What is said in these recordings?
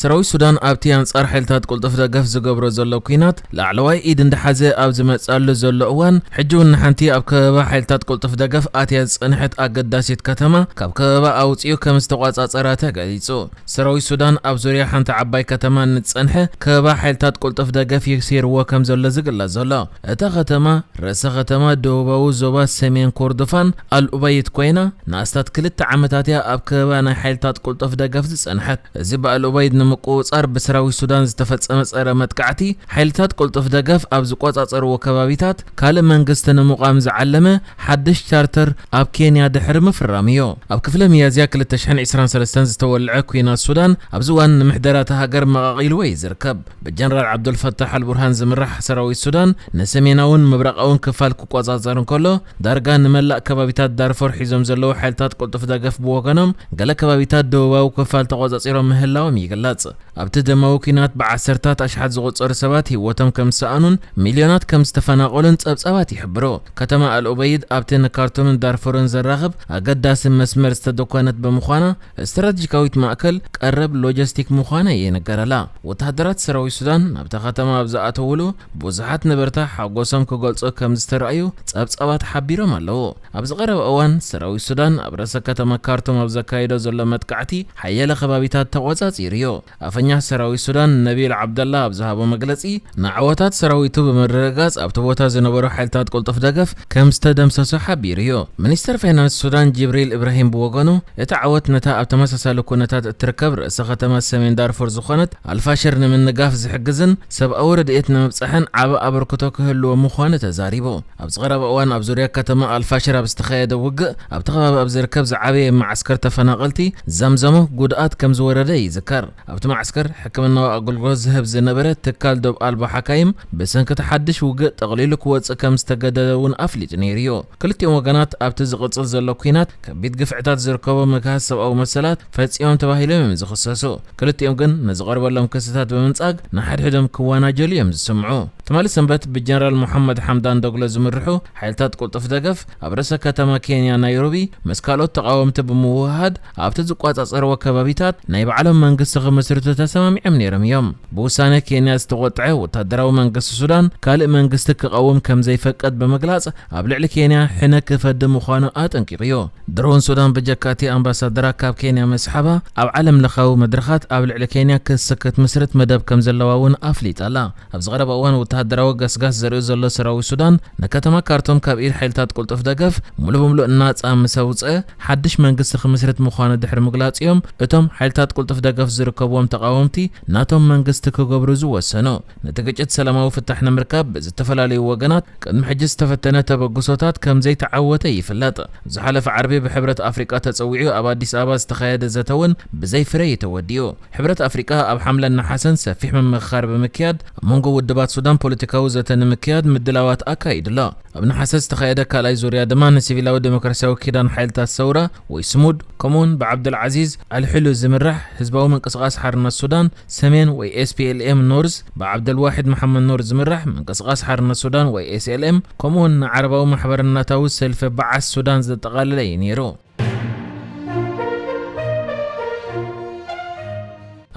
ሰራዊት ሱዳን ኣብቲ ኣንጻር ሓይልታት ቅልጡፍ ደገፍ ዝገብሮ ዘሎ ኲናት ላዕለዋይ ኢድ እንዳሓዘ ኣብ ዝመጽኣሉ ዘሎ እዋን፣ ሕጂ እውን ንሓንቲ ኣብ ከበባ ሓይልታት ቅልጡፍ ደገፍ ኣትያ ዝጸንሐት ኣገዳሲት ከተማ ካብ ከበባ ኣውጺኡ ከም ዝተቋጻጸራ ተገሊጹ። ሰራዊት ሱዳን ኣብ ዙርያ ሓንቲ ዓባይ ከተማ ንዝጸንሐ ከበባ ሓይልታት ቅልጡፍ ደገፍ ይሲርዎ ከም ዘሎ ዝግለጽ ዘሎ። እታ ከተማ ርእሰ ከተማ ደቡባዊ ዞባ ሰሜን ኮርዶፋን ኣልኡበይድ ኮይና፣ ንኣስታት ክልተ ዓመታት እያ ኣብ ከበባ ናይ ሓይልታት ቅልጡፍ ደገፍ ዝጸንሐት። እዚ ብኣልኡበይድ ንምቁጽጻር ብሰራዊት ሱዳን ዝተፈጸመ ጸረ መጥቃዕቲ፣ ሓይልታት ቅልጡፍ ደገፍ ኣብ ዝቆጻጸርዎ ከባቢታት ካልእ መንግስቲ ንምቋም ዝዓለመ ሓድሽ ቻርተር ኣብ ኬንያ ድሕሪ ምፍራም እዩ። ኣብ ክፍለ ሚያዝያ ክልተ ሽሕን ዕስራን ሰለስተን ዝተወልዐ ኲናት ሱዳን ኣብዚ እዋን ንምሕደራ እታ ሃገር መቓቒልዎ እዩ ዝርከብ። ብጀነራል ዓብዱልፈታሕ ኣልቡርሃን ዝምራሕ ሰራዊት ሱዳን ንሰሜናውን ምብራቓውን ክፋል ክቆጻጸር እንከሎ፣ ዳርጋ ንመላእ ከባቢታት ዳርፎር ሒዞም ዘለዉ ሓይልታት ቅልጡፍ ደገፍ ብወገኖም፣ ገለ ከባቢታት ደቡባዊ ክፋል ተቆጻጺሮም ምህላዎም ይግለጽ። ኣብቲ ደማዊ ኲናት ብዓሰርታት ኣሽሓት ዝቑጸሩ ሰባት ህይወቶም ከም ዝሰኣኑን ሚልዮናት ከም ዝተፈናቐሉን ጸብጻባት ይሕብሩ። ከተማ ኣልኡበይድ ኣብቲ ንካርቱምን ዳርፉርን ዘራኽብ ኣገዳሲ መስመር ዝተደኮነት ብምዃና፣ ስትራቴጂካዊት ማእከል ቀረብ ሎጂስቲክ ምዃና ይንገረላ። ወተሃደራት ሰራዊት ሱዳን ናብታ ከተማ ኣብ ዝኣተውሉ፣ ብዙሓት ነበርታ ሓጎሶም ክገልጹ ከም ዝተረኣዩ ጸብጻባት ሓቢሮም ኣለዉ። ኣብ ዝቐረበ እዋን፣ ሰራዊት ሱዳን ኣብ ርእሰ ከተማ ካርቱም ኣብ ዘካየዶ ዘሎ መጥቃዕቲ፣ ሓያለ ከባቢታት ተቖጻጺሩ እዩ። ኣፈኛ ሰራዊት ሱዳን ነቢል ዓብደላ ኣብ ዝሃቦ መግለጺ፣ ንዓወታት ሰራዊቱ ብምርግጋጽ ኣብቲ ቦታ ዝነበሩ ሓይልታት ቅልጡፍ ደገፍ ከም ዝተደምሰሱ ሓቢሩ እዩ። ሚኒስተር ፋይናንስ ሱዳን ጅብሪል ኢብራሂም ብወገኑ፣ እቲ ዓወት ነታ ኣብ ተመሳሳሊ ኩነታት እትርከብ ርእሰ ከተማ ሰሜን ዳርፉር ዝኾነት ኣልፋሽር ንምንጋፍ ዝሕግዝን ሰብኣዊ ረድኤት ንምብጻሕን ዓቢ ኣበርክቶ ክህልዎ ምዃኑ ተዛሪቡ። ኣብ ዝቐረበ እዋን ኣብ ዙርያ ከተማ ኣልፋሽር ኣብ ዝተኻየደ ውግእ፣ ኣብቲ ከባቢ ኣብ ዝርከብ ዝዓበየ መዓስከር ተፈናቐልቲ ዘምዘሞ ጉድኣት ከም ዝወረደ ይዝከር። ኣብቲ መዓስከር ሕክምናዊ ኣገልግሎት ዝህብ ዝነበረ ትካል ዶብ ኣልቦ ሓካይም ብሰንኪ እቲ ሓድሽ ውግእ ጠቕሊሉ ክወጽእ ከም ዝተገደደ እውን ኣፍሊጡ ነይሩ እዩ። ክልቲኦም ወገናት ኣብቲ ዝቕጽል ዘሎ ኲናት ከቢድ ግፍዕታት ዝርከቦ ምግሃስ ሰብኣዊ መሰላት ፈጺሞም ተባሂሎም እዮም ዝኽሰሱ። ክልቲኦም ግን ንዝቐርበሎም ክስታት ብምንጻግ ንሓድሕዶም ክወናጀሉ እዮም ዝስምዑ። ትማሊ ሰንበት ብጀነራል ሙሓመድ ሓምዳን ዶግሎ ዝምርሑ ሓይልታት ቅልጡፍ ደገፍ ኣብ ርእሰ ከተማ ኬንያ ናይሮቢ ምስ ካልኦት ተቓወምቲ ብምውህሃድ ኣብቲ ዝቆጻጸርዎ ከባቢታት ናይ ባዕሎም መንግስቲ ክምስርቱ ተሰማሚዖም ነይሮም እዮም። ብውሳነ ኬንያ ዝተቖጥዐ ወታደራዊ መንግስቲ ሱዳን ካልእ መንግስቲ ክቐውም ከም ዘይፈቅድ ብምግላጽ ኣብ ልዕሊ ኬንያ ሕነ ክፈዲ ምዃኑ ኣጠንቂቑ እዩ። ድሮን ሱዳን ብጀካ እቲ ኣምባሳደራ ካብ ኬንያ ምስሓባ ኣብ ዓለም ለኻዊ መድረኻት ኣብ ልዕሊ ኬንያ ክሲ ክትምስርት መደብ ከም ዘለዋ እውን ኣፍሊጣ ኣላ። ኣብ ዝቐረበ እዋን ወተሃደራዊ ገስጋስ ዘርእዩ ዘሎ ሰራዊት ሱዳን ንከተማ ካርቱም ካብ ኢድ ሓይልታት ቅልጡፍ ደገፍ ሙሉ ብምሉእ ናጻ ምስ ኣውጽአ ሓድሽ መንግስቲ ክምስርት ምዃኑ ድሕሪ ምግላጽ እዮም እቶም ሓይልታት ቅልጡፍ ደገፍ ዝርከብዎም ተቓወምቲ ናቶም መንግስቲ ክገብሩ ዝወሰኑ። ነቲ ግጭት ሰላማዊ ፍታሕ ንምርካብ ብዝተፈላለዩ ወገናት ቅድሚ ሕጂ ዝተፈተነ ተበግሶታት ከም ዘይተዓወተ ይፍለጥ። ዝሓለፈ ዓርቢ ብሕብረት ኣፍሪቃ ተጸዊዑ ኣብ ኣዲስ ኣበባ ዝተኻየደ ዘተ እውን ብዘይ ፍረ እዩ ተወዲኡ። ሕብረት ኣፍሪቃ ኣብ ሓምለን ነሓሰን ሰፊሕ ምምኽኻር ብምክያድ ኣብ መንጎ ውድባት ሱዳን ፖለቲካዊ ዘተ ንምክያድ ምድላዋት ኣካይዱ ኣሎ። ኣብ ነሓሰ ዝተኻየደ ካልኣይ ዙርያ ድማ ንሲቪላዊ ዴሞክራሲያዊ ኪዳን ሓይልታት ሰውራ ወይ ስሙድ፣ ከምኡውን ብዓብዱልዓዚዝ ኣልሕሉ ዝምራሕ ህዝባዊ ምንቅስቓስ ሓርነት ሱዳን ሰሜን ወይ ኤስፒኤልኤም ኖርዝ፣ ብዓብደልዋሒድ መሓመድ ኖር ዝምራሕ ምንቅስቓስ ሓርነት ሱዳን ወይ ኤስኤልኤም፣ ከምኡውን ንዓረባዊ ማሕበርነታዊ ሰልፊ በዓስ ሱዳን ዘጠቓለለ እዩ ነይሩ።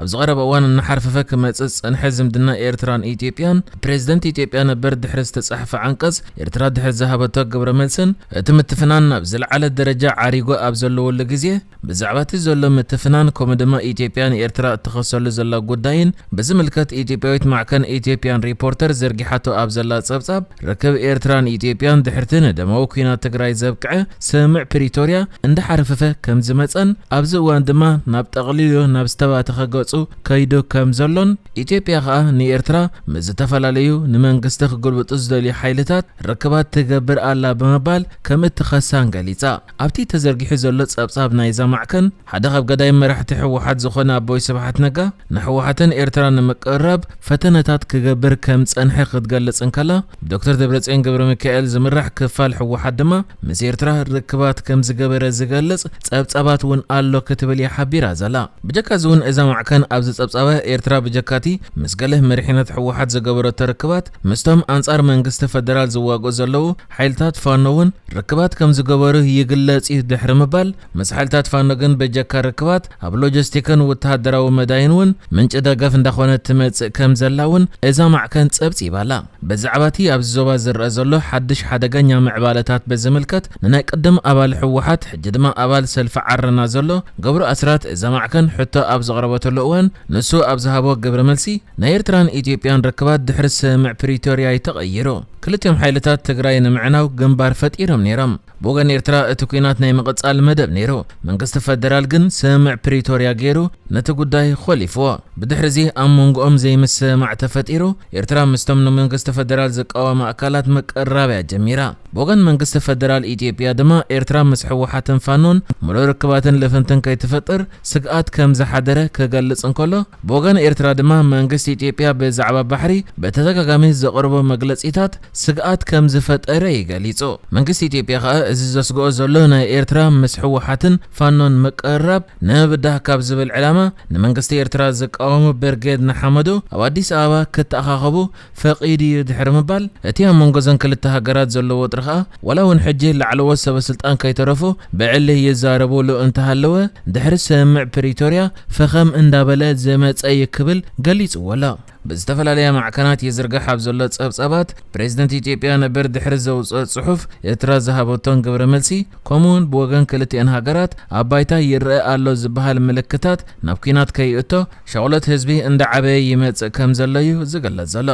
ኣብ ዝቐረበ እዋን እናሓርፈፈ ክመጽእ ዝጸንሐ ዝምድና ኤርትራን ኢትዮጵያን፣ ፕሬዝደንት ኢትዮጵያ ነበር ድሕሪ ዝተጻሕፈ ዓንቀጽ፣ ኤርትራ ድሕሪ ዝሃበቶ ግብረ መልስን እቲ ምትፍናን ናብ ዝለዓለ ደረጃ ዓሪጉ ኣብ ዘለወሉ ግዜ፣ ብዛዕባ እቲ ዘሎ ምትፍናን ከምኡ ድማ ኢትዮጵያ ንኤርትራ እትኸሰሉ ዘላ ጉዳይን ብዝምልከት ኢትዮጵያዊት ማዕከን ኢትዮጵያን ሪፖርተር ዘርጊሓቶ ኣብ ዘላ ጸብጻብ፣ ርክብ ኤርትራን ኢትዮጵያን ድሕርቲ ንደማዊ ኲናት ትግራይ ዘብቅዐ ስምምዕ ፕሪቶርያ እንዳሓረፈፈ ከም ዝመጸን ኣብዚ እዋን ድማ ናብ ጠቕሊሉ ናብ ዝተባተኸ ገጹ ከይዱ ከም ዘሎን ኢትዮጵያ ከኣ ንኤርትራ ምስ ዝተፈላለዩ ንመንግስቲ ክገልብጡ ዝደልዩ ሓይልታት ርክባት ትገብር ኣላ ብምባል ከም እትኸሳን ገሊጻ። ኣብቲ ተዘርጊሑ ዘሎ ጸብጻብ ናይዛ ማዕከን ሓደ ካብ ገዳይም መራሕቲ ህወሓት ዝኾነ ኣቦይ ስብሓት ነጋ ንህወሓትን ኤርትራን ንምቅርራብ ፈተነታት ክገብር ከም ጸንሐ ክትገልጽ እንከላ፣ ዶክተር ደብረጽዮን ገብረ ሚካኤል ዝምራሕ ክፋል ህወሓት ድማ ምስ ኤርትራ ርክባት ከም ዝገበረ ዝገልጽ ጸብጻባት እውን ኣሎ ክትብል እያ ሓቢራ ዘላ። ብጀካ እዚ እውን እዛ ማዕከን ኣብዚ ጸብጻባ ኤርትራ ብጀካቲ ምስ ገለ መሪሕነት ህወሓት ዝገበረቶ ርክባት ምስቶም ኣንጻር መንግስቲ ፈደራል ዝዋግኡ ዘለዉ ሓይልታት ፋኖ እውን ርክባት ከም ዝገበሩ ይግለጽ እዩ ድሕሪ ምባል፣ ምስ ሓይልታት ፋኖ ግን በጀካ ርክባት ኣብ ሎጂስቲክን ወተሃደራዊ መዳይን እውን ምንጪ ደገፍ እንዳኾነት ትመጽእ ከም ዘላ እውን እዛ ማዕከን ጸብጺባላ። ብዛዕባ እቲ ኣብዚ ዞባ ዝረኣ ዘሎ ሓድሽ ሓደገኛ ምዕባለታት ብዝምልከት ንናይ ቅድም ኣባል ህወሓት ሕጂ ድማ ኣባል ሰልፊ ዓረና ዘሎ ገብሩ ኣስራት እዛ ማዕከን ሕቶ ኣብ ዘቕረበትሉ እዋን ንሱ ኣብ ዝሃቦ ግብረ መልሲ ናይ ኤርትራን ኢትዮጵያን ርክባት ድሕሪ ስምምዕ ፕሪቶርያ እዩ ተቐይሩ። ክልቲኦም ሓይልታት ትግራይ ንምዕናው ግንባር ፈጢሮም ነይሮም። ብወገን ኤርትራ እቲ ኲናት ናይ ምቕጻል መደብ ነይሩ። መንግስቲ ፈደራል ግን ስምምዕ ፕሪቶርያ ገይሩ ነቲ ጉዳይ ኾሊፍዎ። ብድሕሪ እዚ ኣብ መንጎኦም ዘይምስምማዕ ተፈጢሩ። ኤርትራ ምስቶም ንመንግስቲ ፈደራል ዝቃወሙ ኣካላት ምቅርራብ እያ ጀሚራ። ብወገን መንግስቲ ፈደራል ኢትዮጵያ ድማ ኤርትራ ምስ ህወሓትን ፋኖን ምሉእ ርክባትን ልፍንትን ከይትፈጥር ስግኣት ከም ዝሓደረ ክገልጽ እንከሎ፣ ብወገን ኤርትራ ድማ መንግስቲ ኢትዮጵያ ብዛዕባ ባሕሪ ብተደጋጋሚ ዘቕርቦ መግለጺታት ስግኣት ከም ዝፈጠረ እዩ ገሊጹ። መንግስቲ ኢትዮጵያ ከኣ እዚ ዘስግኦ ዘሎ ናይ ኤርትራ ምስ ህወሓትን ፋኖን ምቅርራብ ንምብዳህ ካብ ዝብል ዕላማ ንመንግስቲ ኤርትራ ዝቃወሙ ብርጌድ ንሓመዱ ኣብ ኣዲስ ኣበባ ክተኣኻኸቡ ፈቒዱ እዩ ድሕሪ ምባል፣ እቲ ኣብ መንጎ እዘን ክልተ ሃገራት ዘሎ ወጥሪ ከኣ ዋላ እውን ሕጂ ላዕለዎት ሰበ ስልጣን ከይተረፉ ብዕሊ ይዛረብሉ እንተሃለወ፣ ድሕሪ ስምምዕ ፕሪቶርያ ፈኸም እንዳበለ ዝመጸ እዩ ክብል ገሊጽዎ ኣሎ። ብዝተፈላለያ ማዕከናት ይዝርጋሕ ኣብ ዘሎ ጸብጻባት፣ ፕሬዝደንት ኢትዮጵያ ነበር ድሕሪ ዘውጽኦ ጽሑፍ ኤርትራ ዝሃበቶን ግብረ መልሲ፣ ከምኡውን ብወገን ክልቲአን ሃገራት ኣብ ባይታ ይረአ ኣሎ ዝበሃል ምልክታት ናብ ኲናት ከይእቶ ሻቕሎት ህዝቢ እንዳዓበየ ይመጽእ ከም ዘሎ እዩ ዝግለጽ ዘሎ።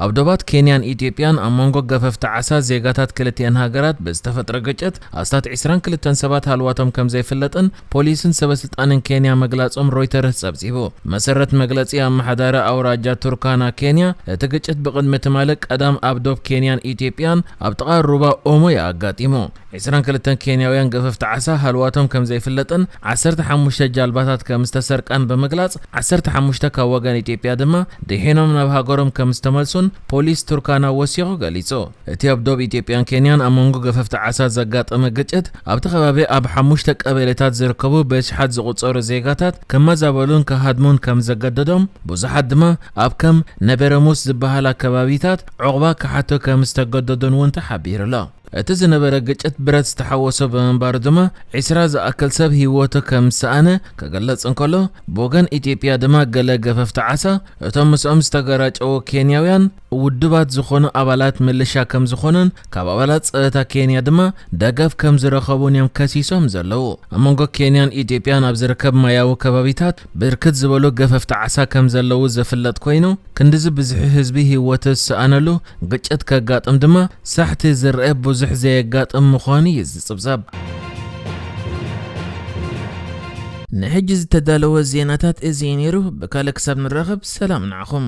ኣብ ዶባት ኬንያን ኢትዮጵያን ኣብ መንጎ ገፈፍቲ ዓሳ ዜጋታት ክልቲአን ሃገራት ብዝተፈጥረ ግጭት ኣስታት ዒስራን ክልተን ሰባት ሃልዋቶም ከም ዘይፍለጥን ፖሊስን ሰበ ስልጣንን ኬንያ ምግላጾም ሮይተርስ ጸብጺቡ። መሰረት መግለጺ ኣመሓዳሪ ኣውራጃ ቱርካና ኬንያ፣ እቲ ግጭት ብቕድሚ ትማሊ ቀዳም ኣብ ዶብ ኬንያን ኢትዮጵያን ኣብ ጥቓ ሩባ ኦሞ እዩ ኣጋጢሙ። ዒስራን ክልተን ኬንያውያን ገፈፍቲ ዓሳ ሃልዋቶም ከም ዘይፍለጥን ዓሰርተ ሓሙሽተ ጃልባታት ከም ዝተሰርቃን ብምግላጽ፣ ዓሰርተ ሓሙሽተ ካብ ወገን ኢትዮጵያ ድማ ድሒኖም ናብ ሃገሮም ከም ዝተመልሱን ፖሊስ ቱርካና ወሲኹ ገሊጹ። እቲ ኣብ ዶብ ኢትዮጵያን ኬንያን ኣብ መንጎ ገፈፍቲ ዓሳ ዘጋጠመ ግጭት ኣብቲ ከባቢ ኣብ ሓሙሽተ ቀበሌታት ዝርከቡ ብኣሽሓት ዝቑጸሩ ዜጋታት ከመዛበሉን ክሃድሙን ከም ዘገደዶም፣ ብዙሓት ድማ ኣብ ከም ነበረሙስ ዝበሃል ኣከባቢታት ዑቕባ ክሓቱ ከም ዝተገደዱን እውን ተሓቢሩ ኣሎ። እቲ ዝነበረ ግጭት ብረት ዝተሓወሶ ብምንባሩ ድማ ዒስራ ዝኣክል ሰብ ህይወቱ ከም ዝሰኣነ ክግለጽ እንከሎ፣ ብወገን ኢትዮጵያ ድማ ገለ ገፈፍቲ ዓሳ እቶም ምስኦም ዝተገራጨዉ ኬንያውያን ውድባት ዝኾኑ ኣባላት ምልሻ ከም ዝኾኑን ካብ ኣባላት ጸጥታ ኬንያ ድማ ደገፍ ከም ዝረኸቡን እዮም ከሲሶም ዘለዉ። ኣብ መንጎ ኬንያን ኢትዮጵያን ኣብ ዝርከብ ማያዊ ከባቢታት ብርክት ዝበሉ ገፈፍቲ ዓሳ ከም ዘለዉ ዝፍለጥ ኮይኑ፣ ክንድዚ ብዝሒ ህዝቢ ህይወቱ ዝሰኣነሉ ግጭት ከጋጥም ድማ ሳሕቲ ዝረአ ብዙሕ ዘየጋጥም ምዃኑ እዩ ዝጽብጸብ። ንሕጂ ዝተዳለወ ዜናታት እዚ እዩ ነይሩ። ብካልእ ክሳብ ንራኸብ ሰላም ንዓኹም።